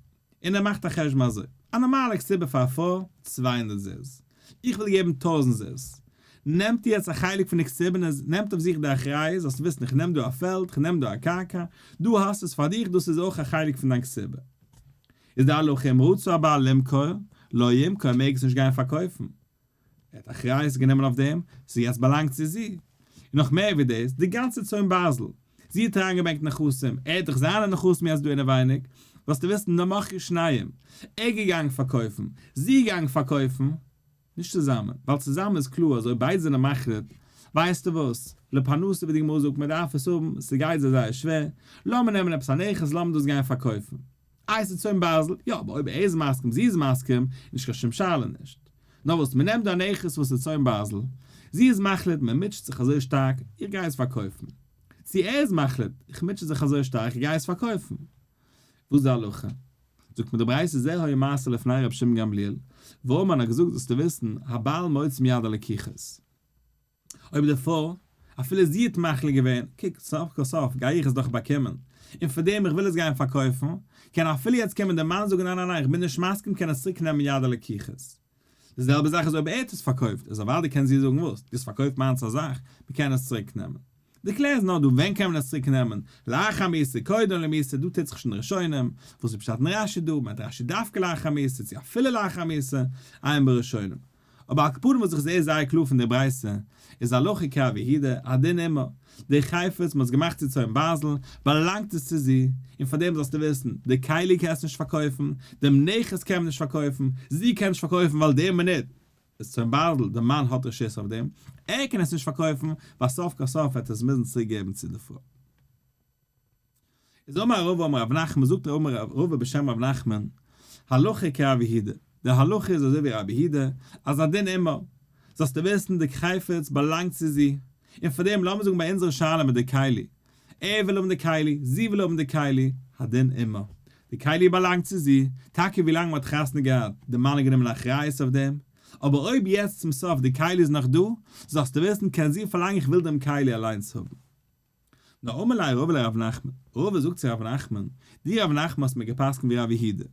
און ער מאכט א חשבון אזוי, א נארמאלע כתובה פאר א פרוי, 200 זוז, איך וויל געבן טויזנט זוז, נעמט יעצט א חלק פון די כתובה און ער נעמט אויף זיך די אחריות, זאלסט וויסן איך נעם דא א פעלד, איך נעם דא א קרקע, דא האסט עס פאר דיך, דאס איז אויך א חלק פון דיין כתובה. איז די הלכה אם רצה הבעל למכור, לא ימכור, ער מעג עס נישט גיין פארקויפן. ער האט אחריות גענומען אויף דעם, ס'איז יעצט באלאנגט צו זי. און נאך מער ווי דאס, די גאנצע צאן ברזל. זי האט אריינגעברענגט נכסים, ער האט דאך זיינע נכסים יעצט דא אינעווייניג, זאלסטו וויסן נמכרו שניהם, ער געגאנגען פארקויפן, זי געגאנגען פארקויפן, נישט צוזאמען, ווייל צוזאמען איז קלאר אז אויב ביידע זענען מחליט, ווייסטו וואס, לפרנסה ווי די גמרא זאגט מען דארף עס האבן, ס'גייט זיי זייער שווער, לאמיר נעמען עפעס א נכס לאמיר דאס גיין פארקויפן. איי ס'איז צאן ברזל, יא אבער אויב ער איז מסכים זי איז מסכים, נישט קיין שום שאלה נישט. נאר וואס מ'נעמט דא א נכס וואס איז צאן ברזל, זי איז מחליט מ'מוטשעט זיך אזוי שטארק, איך גיי עס פארקויפן. צו ער איז מחליט, איך מוטשע זיך אזוי שטארק איך גיי עס פארקויפן. וואס איז די הלכה? זאגט מיר די ברייתא זה היה מעשה לפני רבי שמעון גמליאל, ואמר האט געזאגט זאלסטו וויסן, הבעל מוציא מיד הלקוחות. אויב די פרוי, אפילו זי האט מחליט געווען, קוק, סוף כל סוף גיי איך עס דאך באקומען, און פאר דעם איך וויל עס גיין פארקויפן, קען אפילו יעצט קומען דער מאן זאגן ניין ניין ניין איך בין נישט מסכים קען עס צוריק נעמען מיד הלקוחות. די זעלבע זאך איז אויב ער האט עס פארקויפט, איז אוודאי קען זי זאגן וואס, דו האסט פארקויפט מיינס א זאך, מען קען עס צוריק נעמען. די קלער איז נאר דא ווען קען מען עס צוריק נעמען, לאחר מיתה קודם למיתה, דא טוט זיך שוין ראשונים, וואס איז פשט אין רש"י דא, מיינט רש"י דווקא לאחר מיתה צו אפילו לאחר מיתה, עיין בראשונים. אבער על כל פנים וואס איך זעה זייער קלאר פון די ברייתא איז הלכה כרב יהודה, הדין עמה, די חפץ מ'האט עס געמאכט צו צאן ברזל, באלאנגט עס צו זי, און פאר דעם זאלסטו וויסן, די כלי קענסט נישט פארקויפן, דעם נכס קען מען נישט פארקויפן, זי קען נישט פארקויפן ווייל די מינוט איז צאן ברזל, די מאן האט רשות אויף דעם, ער קען עס נישט פארקויפן, ווייל סוף כל סוף וועט ער עס מוזן צוריק געבן צו די פרוי. איז אמר רבא אמר רב נחמן זאגט רבא בשם רב נחמן, הלכה כרב יהודה, די הלכה איז אזוי ווי רבי יהודה, אז הדין עמה, זאלסטו וויסן די חפץ באלאנגט צו זי, און פאר דעם לאמיר זאגן ביי אונזערע שאלה מיט די כלי, ער וויל האבן די כלי, זי וויל האבן די כלי, הדין עמה, די כלי באלאנגט צו זי, טאקע ווי לאנג מען האט חתונה געהאט, די מאן האט גענומען אחריות אויף דעם. אבער אויב יעצט צום סוף די כלי איז נאך דא, זאלסטו וויסן קען זי פארלאנגען איך וויל דעם כלי אליינס האבן. נאר אמר ליה רבא לרב נחמן, רבא זאגט צו רב נחמן, דו רב נחמן האסט מיר גע'פסק'נט ווי רב יהודה,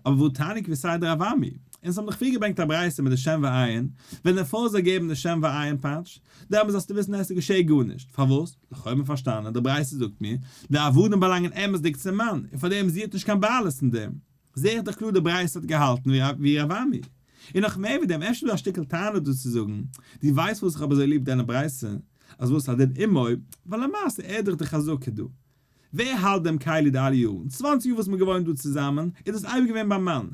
אבער והא תניא כוותיה דרב אמי, אונז האבן דאך פריער געברענגט א ברייתא מיט די שן ועין, ווען די פרוי זאל געבן די שן ועין פאטש, דעמאלס זאלסטו וויסן עס געשעהט גארנישט, פארוואס? לכאו' האט מען פארשטאנען, די ברייתא זאגט מיר, די עבדים באלאנגען אמת'דיג צום מאן, און פארדעם זי האט נישט קיין בעלות אין דעם. זעה איך דאך קלאר די ברייתא האט געהאלטן ווי רב אמי. און נאך מער ווי דעם, אפשר איז דא א שטיקל טענה דא צו זאגן, דו ווייסט פארוואס איך האב אזוי ליב דיינע ברייתא, אז וואס הדין עמו, ווייל למעשה ער איז דאך די חזקה דא. ווער האלט דעם כלי די אלע יארן? צוואנציג יאר וואס מ'איז געוואוינט דא צוזאמען, איז דאס אייביג געווען ביים מאן.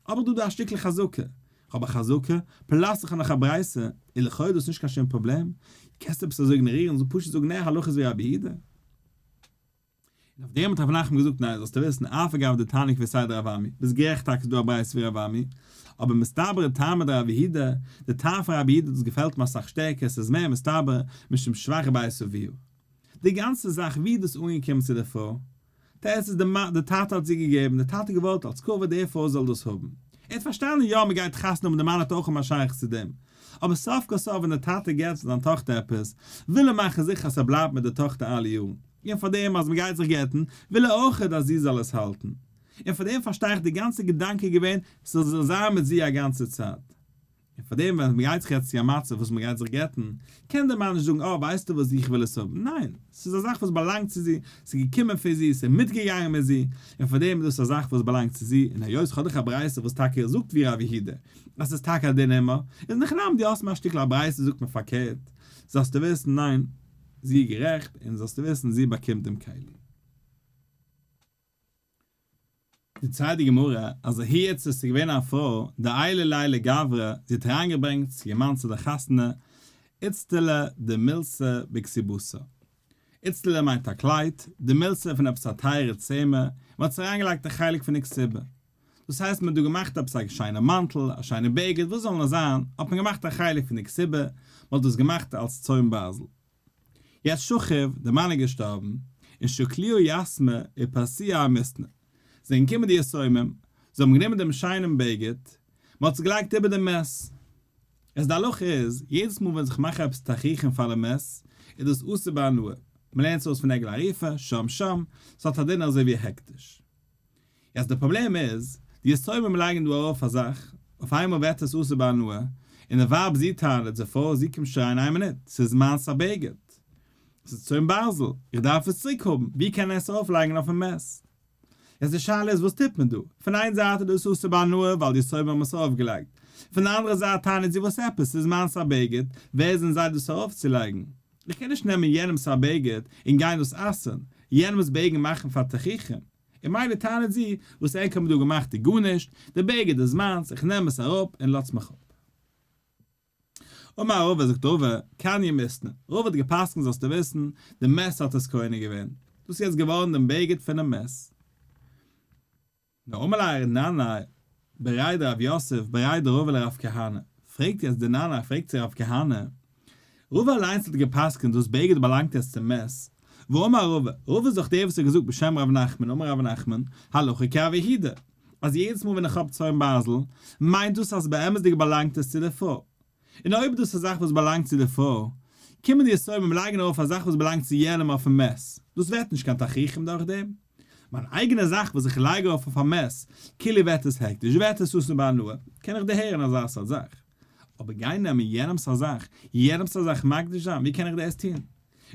אבער דא דא א שטיקל חזקה. כ'האב א חזקה, plus איך האב נאך א ברייתא, איז לכאו' דאס נישט קיין שום פראבלעם. קענסט עפעס אזוי איגנארירן, זאל פשוט זאגן נע הלכה איז ווי רבי יהודה. און אויף דעם האט רב נחמן געזאגט ניין זאלסטו וויסן אף על גב דתניא כוותיה דרב אמי, ביסט גערעכט טאקע ס'איז דא א ברייתא ווי רב אמי, אבער מסתברא טעמא דרב יהודה, די טעם פון רבי יהודה דאס געפעלט מיר אסאך שטערקער ס'איז מער מסתבר משום שבח בית אביה. די גאנצע זאך ווי איז דאס אנגעקומען צו די פרוי? תירוץ איז די די טאטע האט זי געגעבן, די טאטע האט געוואלט אלס כבוד די פרוי זאל דאס האבן. ער האט פארשטאנען יא מען גייט חתונה האבן די מאן האט אויך האבן א שייכות צו דעם, אבער סוף כל סוף ווען די טאטע געבט פאר זיין טאכטער עפעס, וויל ער מאכן זיכער אז ס'בלייבט מיט די טאכטער אלע יארן, און פאר דעם אז מען גייט זיך גט'ן, וויל ער אויכעט אז זי זאל עס האלטן. און פאר דעם פארשטיי איך די גאנצע געדאנק איז געווען ס'זאל זיין מיט זי א גאנצע צייט. און פאר דעם ווען מ'גייט זיך יעצט צו א מצב וואס מ'גייט זיך גט'ן, קען דער מאן נישט זאגן אה ווייסטו וואס איך וויל עס האבן, ניין, ס'איז א זאך וואס באלאנגט צו זי, ס'איז געקומען פון זי, ס'איז מיטגעגאנגען מיט זי, און פאר דעם איז דאס א זאך וואס באלאנגט צו זי, און היות כ'האב דאך א ברייתא וואס טאקע זאגט ווי רב יהודה אז ס'איז טאקע א דין עמה, איז אין הכי נמי דו האסט מיר א שטיקל א ברייתא זאגט מיר פארקערט, זאלסטו וויסן ניין, זי איז גערעכט, און זאלסטו וויסן זי באקומט דעם כלי. דערציילט די גמרא אז ההיא איתתא ס'איז געווען א פרוי דעיילא ליה לגברא זי האט אריינגעברענגט צו איר מאן צו די חתונה איצטלא דמילתא בכתובתה. איצטלא מיינט א קלייד, דמילתא פון עפעס א טייערע צמר, מען האט עס אריינגעלייגט א חלק פון די כתובה. דאס הייסט מען האט דא געמאכט עפעס א שיינע מאנטל, א שיינע בגד, וואס זאל נאר זיין, האט מען געמאכט א חלק פון די כתובה, מען האט דאס געמאכט אלס צאן ברזל. יעצט שכיב, דער מאן איז געשטארבן, און שקלוה יתמי ופרסוה אמיתנא, זענען געקומען די יתומים, זיי האבן גענומען דעם שיינעם בגד, מען האט עס געלייגט איבער דעם מת. איז די הלכה איז, יעדעס מאל ווען זיך מאכן עפעס תכריכים פאר די מת, איז דאס אסור בהנאה, מען לערנט עס אויס פון עגלה ערופה, שם שם, ס'האט א דין אזוי ווי הקדש. יעצט די פראבלעם איז, די יתומים לייגן דא ארויף א זאך, אויף איינמאל ווערט עס אסור בהנאה, און די ווייב זי טענה'ט די פרוי זי קומט שרייען איין מינוט, ס'איז מיינס א בגד, ס'איז צאן ברזל, איך דארף עס צוריק האבן, ווי קען ער עס ארויף לייגן אויפן מת? יעצט די שאלה איז וואס טוט מען דא? פון איין זייט איז דאס אסור בהנאה ווייל די יתומים האבן עס ארויף געלייגט, פון די אנדערע זייט טענה'ט זי וואס עפעס, ס'איז מיינס א בגד, ווער זענען זיי דאס ארויף צו לייגן? איך קען נישט נעמען יענעמ'ס א בגד און גיין דאס אסר'ן, יענעמ'ס בגד מאכן פאר תכריכים. און מילא טענה'ט זי, וואס ענק האבן דא געמאכט איז גארנישט, די בגד איז מיינס, איך נעם עס אראפ און לאזטס מיך אפ. אמר רבא זאגט רבא, קניה מיתנא, רבא האט גע'פסק'נט זאלסטו וויסן, די מת האט עס קונה געווען, דאס איז יעצט געווארן דעם בגד פונעם מת. נאר אמר ליה ננאי בריה דרב יוסף בריה דרבא לרב כהנא, פרעגט יעצט די ננאי פרעגט צו רב כהנא, רבא אליינס האט גע'פסק'נט דאס בגד באלאנגט יעצט צום מת, ואמר רבא, רבא איז דאך דער וואס האט געזאגט בשם רב נחמן אמר רב נחמן, הלכה כרב יהודה, אז יעדעס מאל ווען איך האב צאן ברזל, מיינט דאס אז באמת'דיג באלאנגט עס צו די פרוי. און אויב דאס איז א זאך וואס באלאנגט צו די פרוי, קומען די יתומים לייגן ארויף א זאך וואס באלאנגט צו יענעם אויפן מת, דאס ווערט נישט קיין תכריכים דורך דעם. מיין אייגענע זאך וואס איך לייג ארויף אויף א מת, כאילו ווערט עס הקדש, ווערט עס אסור בהנאה, קען איך דערהערן אזא סארט זאך. אבער גיין נעמען יענעמס א זאך, יענעמס א זאך מקדיש זיין, ווי קען איך דאס טון?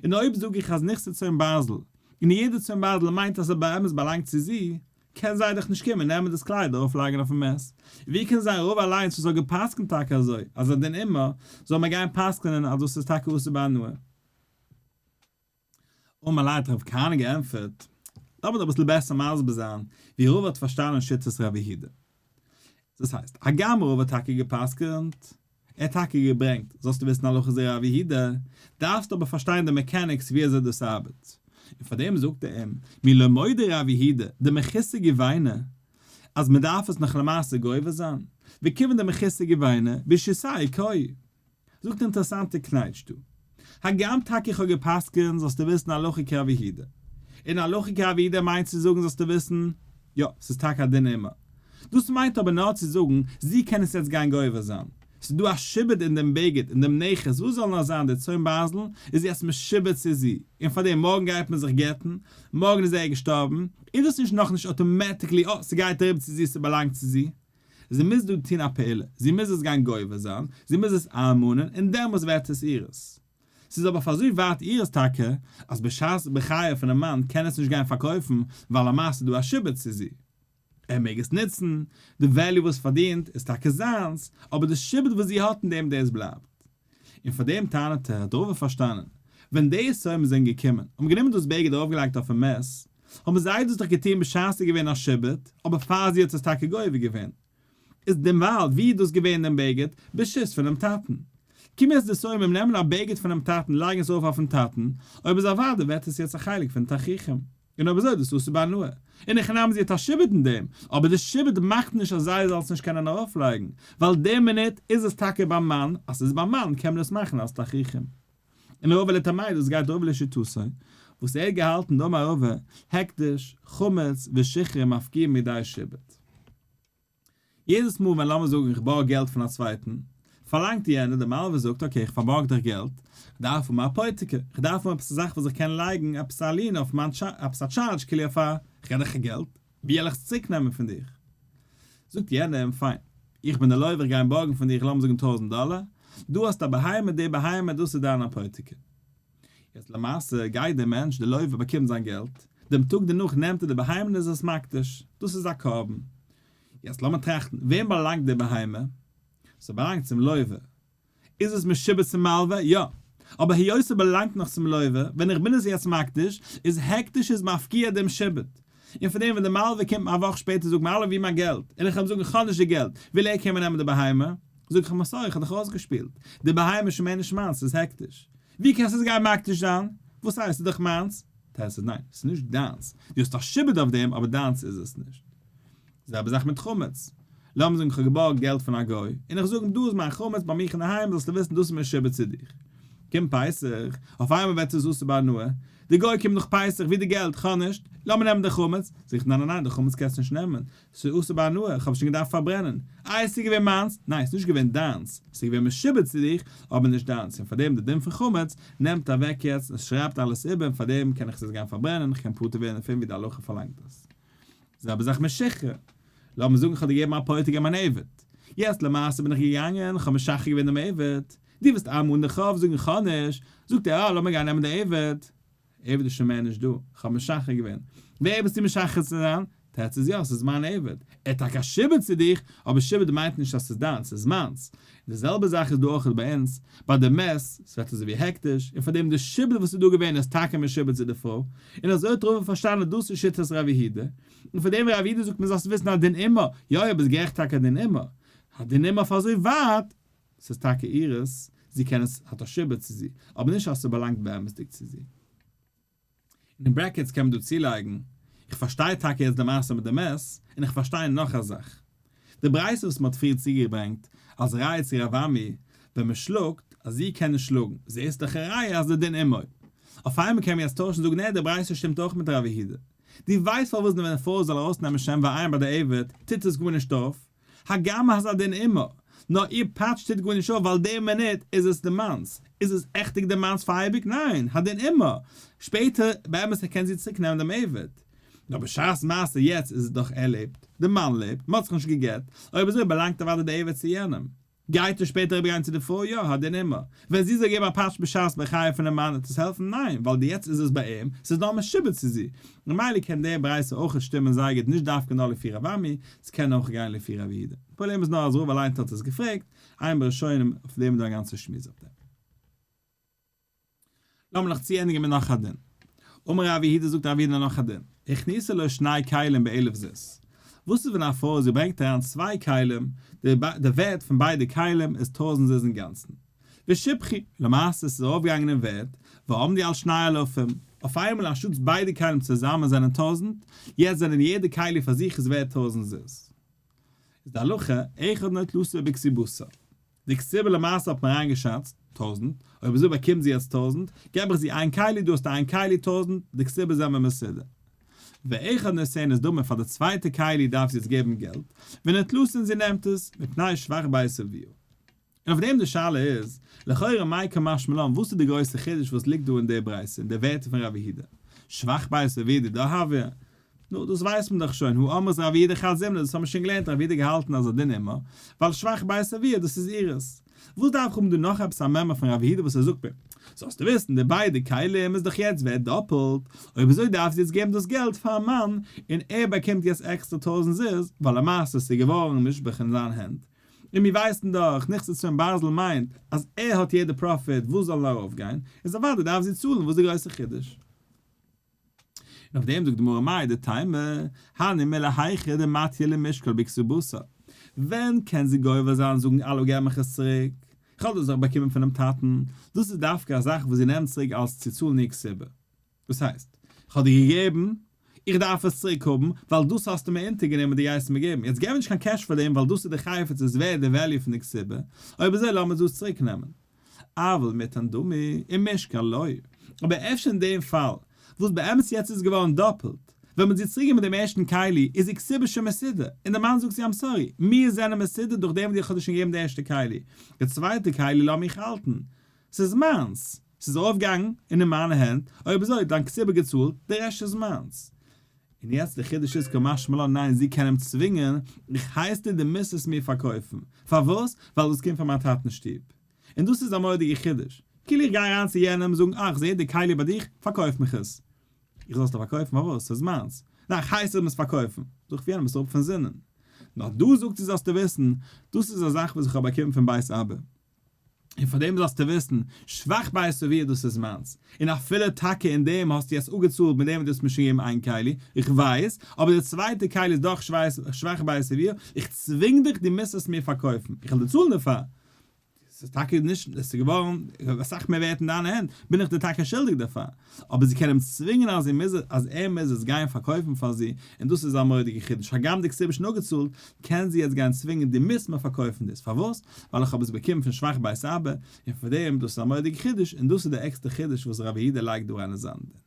און אויב זאג איך אז נכסי צאן ברזל, און יעדע צאן ברזל מיינט אז עס באמת באלאנגט צו זי, קען זיי דאך נישט קומען נעמען דאס קלייד ארויף לייגען אויפן מת. ווי קען זיין רבא אליינס וואס האט געפסקנט טאקע אזוי, אז הדין עמה, זאל מען גיין פסקנען אז דאס איז טאקע אסור בהנאה? אמר ליה האט רב כהנא געענטפערט, לאמיר דיר אביסל בעסער מסביר זיין ווי רבא האט פארשטאנען שיטת רב יהודה. דאס הייסט, הגם רבא האט טאקע גע'פסק'נט, ער האט טאקע געברענגט, זאלסטו וויסן הלכה איז רב יהודה, דארפסטו אבער פארשטיין די mechanics ווי אזוי דאס ארבעט. און פאר דעם זאגט ער אים, מי לא מודה רב יהודה, דמחוסר גוביינא, אז מען דארף עס נאך למעשה גובה זיין, וכיוון דמחוסר גוביינא, ברשותיה קאי. זאגט אינטערעסאנטע קנייטש דא. הגם טאקע איך האב גע'פסק'נט זאלסטו וויסן הלכה כרב יהודה. און הלכה כרב יהודה מיינט צו זאגן זאלסטו וויסן, יא, ס'איז טאקע א דין עמה. דאס מיינט אבער נאר צו זאגן, זי קען עס יעצט גיין גובה זיין. ס'איז דא א שעבוד אין דעם בגד, אין דעם נכס, וואס זאל נאר זיין, די צאן ברזל איז יעצט משועבד צו זי, און פאר דעם מארגן גייט מען זיך גט'ן, מארגן איז ער געשטארבן, איז דאס נישט נאכנישט automatically אה, ס'גייט אריבער צו זי, ס'באלאנגט צו זי. זי מוז דא טון א פעולה, זי מוז עס גיין גובה זיין, זי מוז עס איינמאנען, און דעמאלס ווערט עס אירס. ס'איז אבער פאר אזוי ווייט אירס טאקע, אז בשעת בחיי פונעם מאן קען עס נישט גיין פארקויפן, ווייל למעשה איז דא א שעבוד צו זי. ער מעג עס נוצן, די value וואס פארדינט איז טאקע זיינס, אבער די שעבוד וואס זי האט אין דעם דאס בלייבט. און פאר דעם טענה'ט ער, האט רבא פארשטאנען, ווען די יתומים זענען געקומען, האבן גענומען דאס בגד ארויפגעלייגט אויפן מת, האבן זיי דאס דאך געטון בשעת ס'איז געווען א שעבוד, אבער פאר זי האט עס טאקע גובה געווען. איז דערווייל ווי איז דאס געווען דעם בגד? ברשות פונעם טאטן. קומען יעצט די יתומים נעמען א בגד פונעם טאטן לייגן עס ארויף אויפן טאטן, אויב איז אוודאי ווערט עס יעצט א חלק פון תכריכים. און אויב אזוי איז דאס אסור בהנאה. און איך נעם זי האט א שעבוד אין דעם, אבער די שעבוד מאכט נישט אז זיי זאלן עס נישט קענען ארויפלייגן, ווייל די מינוט איז עס טאקע ביים מאן, אז ס'איז ביים מאן קען מען עס מאכן אלס תכריכים. און רבא לטעמיה דאס גייט רבא לשיטתו, וואס ער האט געהאלטן דאמר רבא, הקדש, חמץ, ושכרה מפקיעים מידי שעבוד. יעדעס מאל ווען לאמיר זאגן איך בארג געלט פון א צווייטן, פארלאנגט יענער, דער מלווה זאגט okay איך פארבארג דיך געלט, איך דארף האבן א אפותיקי, איך דארף האבן עפעס א זאך וואס איך קען לייגן, עפעס א lien אויף מיין עפעס א טשארדזש כאילו אויף א, איך געב דיך געלט, ווי וועל איך עס צוריק נעמען פון דיך? זאגט יענער אים פיין, איך בין דער לווה איך גיי אים בארגן פון דיך לאמיר זאגן טויזענט דאלער, דא האסטו א בהמה, די בהמה דאס איז דיין אפותיקי. יעצט למעשה גייט דער מענטש דער לווה באקומט זיין געלט, דעם טאג דערנאך נעמט ער די בהמה און איז עס מקדיש, דאס איז א קרבן. יעצט לאמיר טראכטן, וועם באלאנגט די בהמה? ס'באלאנגט צום לווה. איז עס משועבד צום מלווה? יא. אבער היות ס'באלאנגט נאך צום לווה, ווען איך בין עס יעצט מקדיש, איז הקדש איז מפקיע דעם שעבוד. און פון דעם ווען די מלווה קומט מיר א וואך שפעטער זאגט מלווה ווי מיין געלט? און איך וועל אים זאגן איך האב נישט די געלט, וויל ער קומען נעמען די בהמה? זאג איך אים sorry איך האב דיך אויסגעשפילט, די בהמה איז שוין מער נישט מיינס ס'איז הקדש. ווי קענסטו עס גיין מקדיש זיין? וואס הייסט ס'איז דאך מיינס? טענה'ט ער ניין ס'איז נישט דיינס, דו האסט א שעבוד אויף דעם אבער דיינס איז עס נישט. זעלבע זאך מיט חמץ. לאמיר זאגן איך האב געבארגט געלט פון א גוי, און איך זאג אים דא איז מיין חמץ ביי מיך אינדערהיים זאלסטו וויסן דאס איז משועבד צו דיך. קומט פסח, אויף איינמאל ווערט עס אסור בהנאה, די גוי קומט נאך פסח ווי די געלט, כ'האב נישט, לאמיר נעמען די חמץ, זאג איך ניין ניין ניין די חמץ קענסטו נישט נעמען, ס'איז אסור בהנאה, כ'האב שוין געדארפט פארברענען. איי ס'איז געווען מיינס? ניין ס'איז נישט געווען דיינס, ס'איז געווען משועבד צו דיך, אבער נישט דיינס, און פארדעם די דין פון חמץ נעמט אוועק יעצט און שרייבט אלעס איבער און פארדעם קען איך עס גיין פארברענען, כ'קען פטור ווערן דערפון ווי די הלכה פארלאנגט עס. זעלבע זאך מיט שחרור. לאמיר זאגן כ'האב דיר געגעבן אפותיקי מיין עבד. יעצט למעשה בין איך געגאנגען, כ'האב משחרר געווען דעם עבד. דו ווילסט איינמאנען די חוב, זאגן כ'האב נישט. זאגט ער, אה, לאמיר גיין נעמען די עבד. עבד איז שוין מער נישט דא, כ'האב משחרר געווען. ווער ביסטו משחרר צו זיין? תירוץ איז יא, ס'איז מיין עבד. ער האט טאקע א שעבוד צו דיך, אבער שעבוד מיינט נישט אז ס'איז דיינס, ס'איז מיינס. און די זעלבע זאך איז דא אויך ביי אונז, ביי די מת, ס'ווערט אזוי ווי הקדש, און פאר דעם די שעבוד וואס איז דא געווען איז טאקע משועבד צו די פרוי, און אזוי האט רבא פארשטאנען דאס איז שיטת רב יהודה, און פאר דעם רב יהודה זאגט מען זאלסט וויסן הדין עמה, יא יא ביסט גערעכט טאקע הדין עמה, הדין עמה אויף אזוי ווייט, ס'איז טאקע אירס, זי קען עס, האט א שעבוד צו זי, אבער נישט אז ס'באלאנגט באמת'דיג צו זי. און אין brackets קען מען דא צולייגן, איך פארשטיי טאקע יעצט די מעשה מיט די מת, און איך פארשטיי נאך א זאך. די ברייתא וואס מען האט פריער צוגעברענגט אלס ראיה צו רב אמי, ווען מען שלאגט, אז זי קען נישט שלאגן, זעהסט דאך א ראיה אז די דין עמו. אויף איינמאל קען מען יעצט טוישן און זאגן נע די ברייתא שטימט אויך מיט רב יהודה. דו ווייסט פארוואס ווען די פרוי זאל ארויסנעמען שן ועין ביי די עבד, טוט עס גארנישט אויף, הגם אז הדין עמה, נאר איר פאטש טוט גארנישט אויף ווייל די מינוט איז עס די מאנ'ס, איז עס עכטיג די מאנ'ס פאר אייביג? ניין, הדין עמה, שפעטער באמת קען זי צוריק נעמען דעם עבד, נאר בשעת מעשה יעצט איז עס דאך ער לעבט, די מאן לעבט, מ'האט זיך נישט גע'גט, אויב אזוי באלאנגט אוודאי די עבד צו יענעם. גייט ער שפעטער אריבערגיין צו די פרוי? יא, הדין עמה. ווען זי זאל געבן א פאטש בשעת בחיי פונעם מאן וועט עס העלפן? ניין, ווייל די יעצט איז עס ביי אים, ס'איז נאר משועבד צו זי. ממילא קען די ברייתא אויכעט שטימען זייער גוט נישט דווקא נאר לפי רב אמי, ס'קען אויך גיין לפי רב יהודה. פראבלעם איז נאר אז רבא אליינס האט עס געפרעגט, עיין בראשונים, אויף דעם איז דא א גאנצע שמועס אויף דעם. לאמיר נאך צוענדיגן מיט נאך א דין. אמר רב יהודה זאגט רב יהודה נאך א דין, הכניסה לו שני כלים באלף זוז. וואס איז ווען א פרוי זי ברענגט אריין צוויי כלים, די ווערט פון ביידע כלים איז טויזנט זוז אינגאנצן. ושבחו, למעשה עס איז ארויפגעגאנגען אין ווערט, ועמדו על שני אלפים, אויף איינמאל אנשטאטס ביידע כלים צוזאמען זענען טויזנט, יעצט זענען יעדע כלי פאר זיך איז ווערט טויזנט זוז. איז די הלכה, אחד נוטלתו בכתובתה. די כתובה למעשה האט מען אריינגעשאצט, טויזנט, אויב אזוי באקומט זי יעצט טויזנט, געב איך זי איין כלי, דו האסט איין כלי טויזנט, די כתובה זעמער מסודר. ואחד נותנת דמים פאר די צווייטע כלי דארף זי יעצט געבן געלט, ונטלתו און זי נעמט עס, מפני שבח בית אביה. און אויף דעם די שאלה איז, לכאורה מאי קא משמע לן וואס איז די גרויסע חידוש וואס ליגט דא אין די ברייתא אין די ווערטער פון רב יהודה? שבח בית אביה דידה הויא? נו, דאס ווייסט מען דאך שוין, הא אמרת רב יהודה חד זימנא, דאס האבן מיר שוין געלערנט רב יהודה געהאלטן אז הדין עמה, ווייל שבח בית אביה דאס איז אירס. וואס דארף איך האבן דא נאך עפעס א מימרא פון רב יהודה וואס ער זאגט מיר, זאלסטו וויסן די ביידע כלים איז דאך יעצט ווערט דאפלט, אויב אזוי דארף זי יעצט געבן דאס געלט פארן מאן און ער באקומט יעצט עקסטער טויזענט זוז, ווייל למעשה ס'איז געווארן מושבח אין זיין הענט, און מיר ווייסן דאך נכסי צאן ברזל מיינט אז ער האט יעדע פראפיט וואס זאל ארויף גיין, איז אוודאי דארף זי צאלן וואס איז די גרויסע חידוש? און אויף דעם זאגט די גמרא מהו דתימא, הני מילי היכא דמטיא למישקל בכתובתה, ווען קען זי גובר זיין זאגן אלא געב מיך עס צוריק, איך האב דאס דאך באקומען פונעם טאטן, דאס איז דווקא א זאך וואס זי נעמט צוריק אלס צו צאלן איר כתובה. דאס הייסט, איך האב דיר געגעבן, איך דארף עס צוריק האבן, ווייל דאס האסטו מיר אונטערגענומען דו גייסט מיר געבן, יעצט געב מיר נישט קיין קעש פאר דעם ווייל דאס איז די חפץ איז ווערד די value פון די כתובה, אויב אזוי לאמיר דאס צוריק נעמען. אבל מטען דמי ומישקל לא. אבער אפשר אין דעם פאל, וואס באמת יעצט איז געווארן דאפלט, ווען מען האט זי צוריק געגעבן דעם ערשטן כלי, איז איר כתובה שוין מסודר, און דער מאן זאגט זי I'm sorry, מיר זענען מסודר דורך דעם וואס איך האב דיר שוין געגעבן די ערשטע כלי, די צווייטע כלי לאז מיך האלטן, ס'איז מיינס, ס'איז ארויפגעגאנגען און אין מיינע הענט, אויב אזוי דיין כתובה געצאלט, די רעשט איז מיינס. און יעצט די חידוש איז קא משמע לן ניין זי קען אים צווינגען, איך הייס דיר דו מוזט עס מיר פארקויפן, פארוואס? ווייל דאס קומט פון מיין טאטנ'ס שטוב. און דאס איז א מורא'דיגע חידוש, כאילו איך גיי אריין צו יענעם זאגן אה איך זעה די כלי ביי דיך, פארקויף מיך עס. איך זאל עס דיר פארקויפן פארוואס? ס'איז מיינס. ניין איך הייס דיר עס פארקויפן. זאג איך יענעם ביסט אראפ פון זינען. נאר דא זאגט זי זאלסטו וויסן, דאס איז א זאך וואס איך האב באקומען פון בית אבא. און פאר דעם זאלסטו וויסן, שבח בית אביה דאס איז מיינס, און אפילו טאקע אין דעם האסטו יעצט אפגעצאלט מיט דעם וואס דו האסט מיר שוין געגעבן איין כלי, איך ווייס, אבער די צווייטע כלי איז דאך שבח בית אביה, איך צווינג דיך דו מוזט עס מיר פארקויפן, איך וועל דיר צאלן דערפאר. עס איז טאקע נישט, עס איז געווארן אסאך מער ווערט אין דיינע הענט, בין איך דיר טאקע שולדיג דערפאר, אבער זי קען אים צווינגען אז זי מוז, אז ער מוז עס גיין פארקויפן פאר זי, און דאס איז א מורא'דיגע חידוש, הגם די כתובה איז שוין אפגעצאלט, קען זי יעצט גיין צווינגען דו מוזט מיר פארקויפן דאס, פארוואס? ווייל איך האב עס באקומען פון שבח בית אבא, און פאר דעם, דאס איז א מורא'דיגע חידוש, און דאס איז די עקסטער חידוש וואס רבי יהודה לייגט דא אריין אין זיין דין.